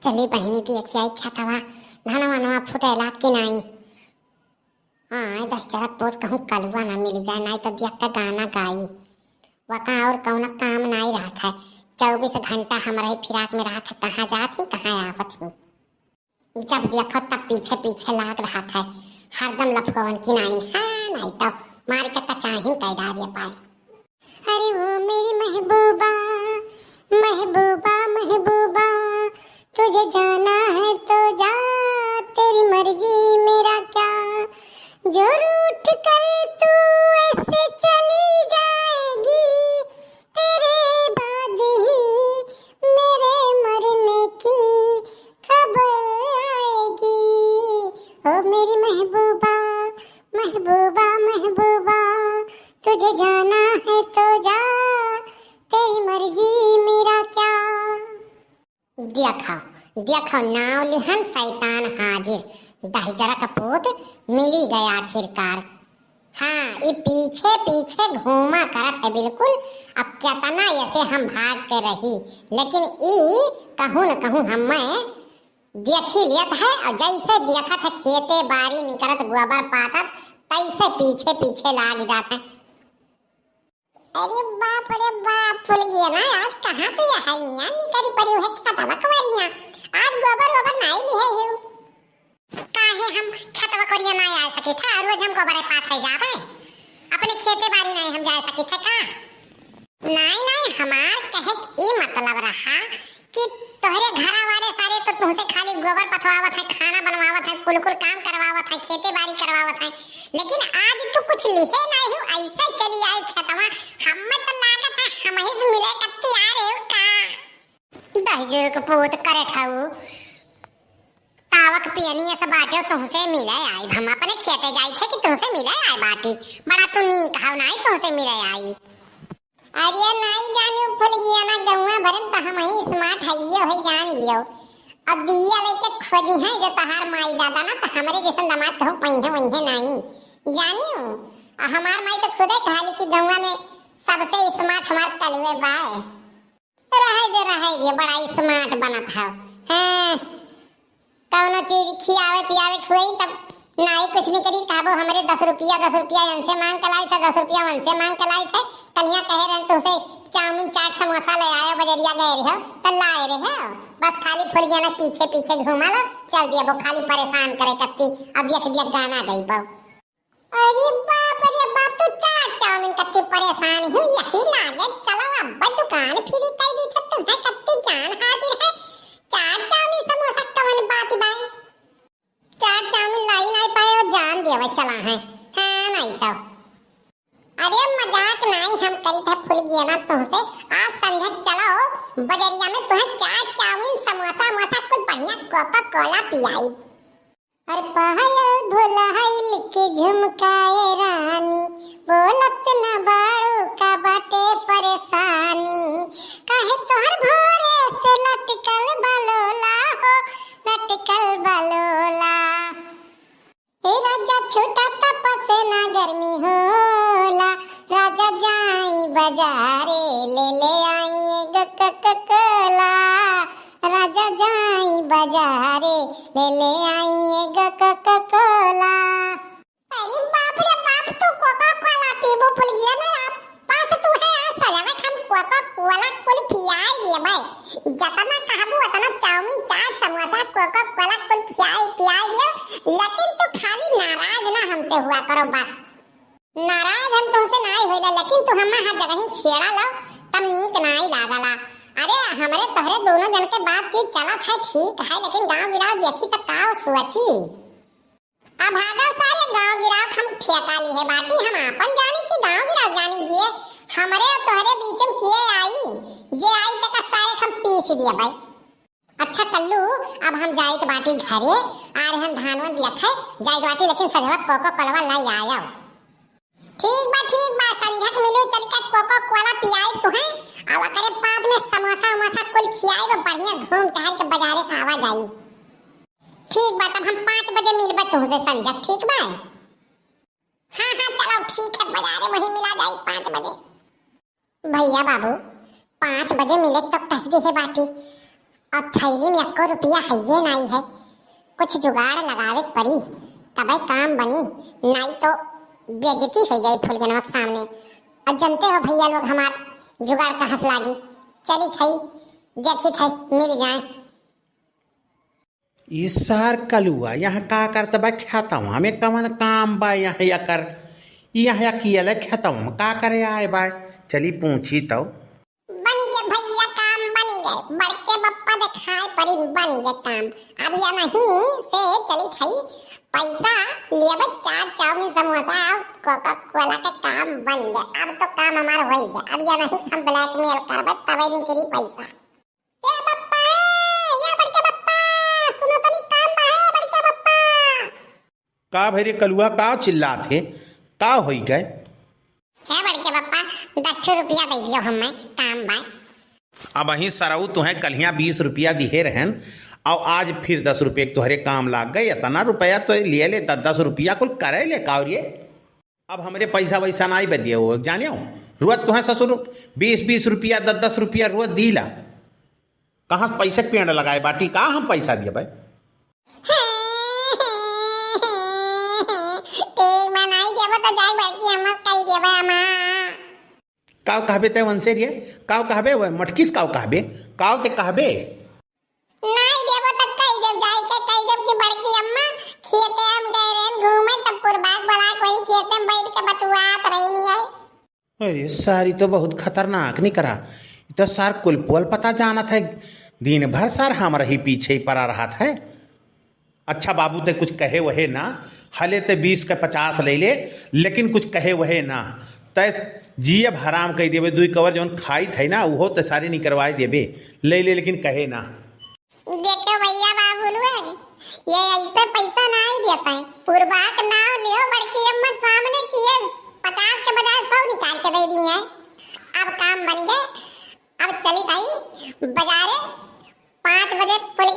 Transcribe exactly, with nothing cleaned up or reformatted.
चली बहिनी, देखी आई खेतवा, धनवा नवा फुटेला कि नाई। हाँ, दहिजरा पूत कहूँ कलुआ ना मिल जाए, नाई तो देख के गाना गाई। वका और कौनो काम नाई रहत है, चउबीस घंटा हमरा ही फिराक में रहत है, कहाँ जात ही, कहाँ आवत ही। जब देखो तब पीछे पीछे लाग रहत है, हरदम लफुअवन की नाई। हाँ, नाई तो मार के कचाहिन कै डारे पाए। अरे वो मेरी महबूबा, महबूबा, महबूबा, तुझे जाना है तो जा, तेरी मर्जी मेरा क्या, जो रूठ कर तू ऐसे चली जाएगी, तेरे बाद ही मेरे मरने की खबर आएगी। ओ मेरी महबूबा, महबूबा, महबूबा, तुझे जाना है तो जा, तेरी मर्जी मेरा क्या। देखो, देखो, नाव लिहन शैतान हाजिर, दहिजरा का पूत मिली गया आखिरकार। हाँ, ई पीछे पीछे घूमा करत है बिल्कुल। अब केतना ऐसे हम भाग के रही, लेकिन ई कहूँ न कहूँ हमें देखी लेत है। और जैसे देखत है खेते बारी निकरत गोबर पाथत, तैसे पीछे पीछे लाग जात है। अरे बाप रे बाप, फुलगेना, आज कहाँ तू यहाँ निकरी पड़ी है खेतवा कवरिया? आज गोबर ओबर नाई लिहे हिउ। काहे हम खेतवा करिया ना आ सकित है? रोज हम गोबरे पाथे जाबे, अपने खेते बारी नहीं हम जा सकित है का? नाई, नाई, हमार कहे के ई मतलब रहा कि तोहरे घरा वाले सारे तो तुमसे खाली गोबर पथवावत है, खाना बनवावत है, कुल कुल काम करवावत है, खेते बारी करवावत है, लेकिन आज तू कुछ लिहे नाई हो, ऐसे चली आई खेतवा। हमें तो लागत है हम ही से मिले कत्ती आ रहे हो का? दहिजर के पूत करे ठाऊ, तावक पियनी ऐसे बाटे, तुमसे मिले आई। हम अपने खेते जाई थे कि तुमसे मिले आई बाटी। बड़ा तू नीक हाउ नाई, तुमसे मिले आई। अरे नाई जानी फुलगेना, गौवा भरन तो हम ही smart है, ये है जान लियो। अब दिया लेके खोजी है जो तहार माई दादा ना, तो हमरे जैसन दामाद कहूँ पइहे वइहे नाई। जानियो, आ हमार माई तो खुदे कहली कि गौवा में सबसे smart हमार कलुए बाय। रहे दे, रहे दे, बड़ा smart बनत हव। हाँ, कौनो चीज खियावे पियावे खुआई तब नाई कुछ नहीं करी, कहबो हमरे दस रुपया, दस रुपया इनसे मांग के लाई था, दस रुपया उनसे मांग के लाई थे। कलिया कहे रहन तुमसे चाउमीन चाट समोसा ले आयो, बजरिया गए रहो तो लाए रहो। बस खाली फुलगेना पीछे पीछे घूमा लो, चल दिया वो खाली परेशान करे कत्ती। अब देख दिया गाना गई बहू। अरे बाप रे बाप, तू चाट चाउमीन कत्ती परेशान हूँ, यही लागे चलो अब दुकान free कर दी थे तुम्हें, कत्ती जान हाजिर है। चाट चाउमीन समोसा कवन बात बा? चाट चाउमीन लाई नाई पाए और जान देवे चला है। हाँ नाई तो। अरे मजाक नाई हम करी थे फुलगेना तुमसे, आज संझा चलो बजरिया में तुम्हें चाट चाउमीन समोसा वमोसा कुल बढ़िया कोका कोला पियाई। अरे पायल भुलाइल के झुमकाए रानी, बोलत न बाड़ू का बाटे परेशानी, काहे तोहर भोरे से लटकल बलोला हो, लटकल बलोला। ए राजा छोटा तपसे ना गर्मी होला, राजा जाई बजारे ले ले आई एगो कोका कोला, राजा जाई बजारे ले ले आई एगो कोका कोला। अरे बाप रे बाप, तू कोका कोला पीबू फुलगेना? पास तू है आज सजावे हम कोका कोला कुल पियाई देबै। जतना कहबू उतना चाउमीन चाट समोसा कोका कोला कुल पियाई पियाई दियो, लेकिन तू खाली नाराज ना हमसे हुआ करो बस। नाराज हम तुमसे नाई होइला, लेकिन तू हमार हर जगह ही छेड़ा लो, तब नीक नाई लागला। अरे हमरे तोहरे दोनों जन के बातचीत चलत है ठीक है, लेकिन गांव गिराव देखी तो का सोची। अब भागा सारे गांव गिराव हम ठेका ली है बाटी, हम आपन जानी कि गांव गिराव जानी जिए, हमरे और तोहरे बीच में किए आई, जे आई तक सारे हम पीस दिए भाई। अच्छा कल्लू, अब हम जाइत बाटी घरे, आ रहन धान वन दियत है, जाइत बाटी, लेकिन सजवा कोको कोलवा लाई आयव। ठीक बा, ठीक बा, संझक मिलू, चल के कोको कोला पियाई तुहे, अब ओकरे बाद में समोसा उमोसा कुल खियाई, वो बढ़िया घूम टहल के बाजारे से आवा जाई। ठीक बा, तब हम पाँच बजे मिलबे तुहसे संझक, ठीक बा? हाँ, हाँ, चलो ठीक है, बाजारे वही मिला जाई पाँच बजे। भैया बाबू, पाँच बजे मिले तो कह दे है बाटी। अब थैली में एक्को रुपया हइये नाई है, कुछ जुगाड़ लगावे के पड़ी, तबे काम बनी, नाई तो बेइज्जती होइ जाई फुलगनवा के सामने। अब जनते हो भइया लोग हमार जुगाड़ कहाँ से लागी। चली थई, देखी थई, मिल जाए। ई सार कलुआ यहाँ का करत बा खेतवा में, कवन काम बा यहाँ एकर? ई यहाँ अकेले खेतवा में का करे आए बा? चली पूछी तो। बनी गे भइया, काम बनी गे। बड़के बप्पा देखाए परी, बनी गे काम। अब या नहीं से चली थई पैसा लेबे, चाट चाउमीन समोसा और कोका कोला के काम बनी गे। अब तो काम हमार होई गे। अब या नहीं हम blackmail करबे तबे निकली पैसा। ए बप्पा, ए, या बड़के बप्पा, सुनो तनी काम बा, ए बड़के बप्पा। का भई रे कलुआ, का चिल्लात हे, का होई गए? हे बड़के बप्पा, दस ठो रुपया दे दियो हमें, काम बा। अबहीं सरऊ तुहें कल्हिया बीस रुपया दिहे रहेन, और आज फिर दस रुपये के तुहरे काम लाग गए। इतना रुपया तो लिए ले, दस दस रुपया कुल करे ले का रे? अब हमरे पैसा वैसा नाई बे दिए हो, जाने हो? रोज तुहें ससुर बीस बीस रुपया, दस दस रुपया रोज दीला। कहाँ पैसे के पेड़ लगाए बाटी, का हम पैसा दिए भाई? ठीक बा, नाई देबो तो जाए बड़की अम्मा से कही देबे अम्मा। काव कहबे तै वंशे रे? काव कहबे वह मटकिस, काव कहबे? काव ते कहबे? नाई देबो तो कही देब, जाए के कही देब कि बड़की अम्मा, खेते हम गए रहन घूमे, तब पुरबाक बलाक वही खेते में बैठ के बतुआत रही नहीं है। अरे सार, ई तो बहुत खतरनाक निकरा। ई तो सार कुल पोल पता जानत है, दिन भर सार हमरा ही पीछे ही पड़ा रहत है। अच्छा बाबू, ते कुछ कहे वहे ना, हले ते बीस के पचास ले ले, लेकिन कुछ कहे वहे ना। तै जियब हराम कई देबे, दुई कवर जौन खाइत है ना, उहो ते सारे निकरवाए देबे, ले ले, लेकिन कहे ना। देखे भैया बाबू लोग, ये ऐसे पैसा नाई देत है। पुरबाक नाव लियो बड़की अम्मा सामने कि ये पचास के बजाय सौ निकाल के दे दिए हैं। अब काम बन गए, अब चली भाई बाजारे, पाँच बजे फुल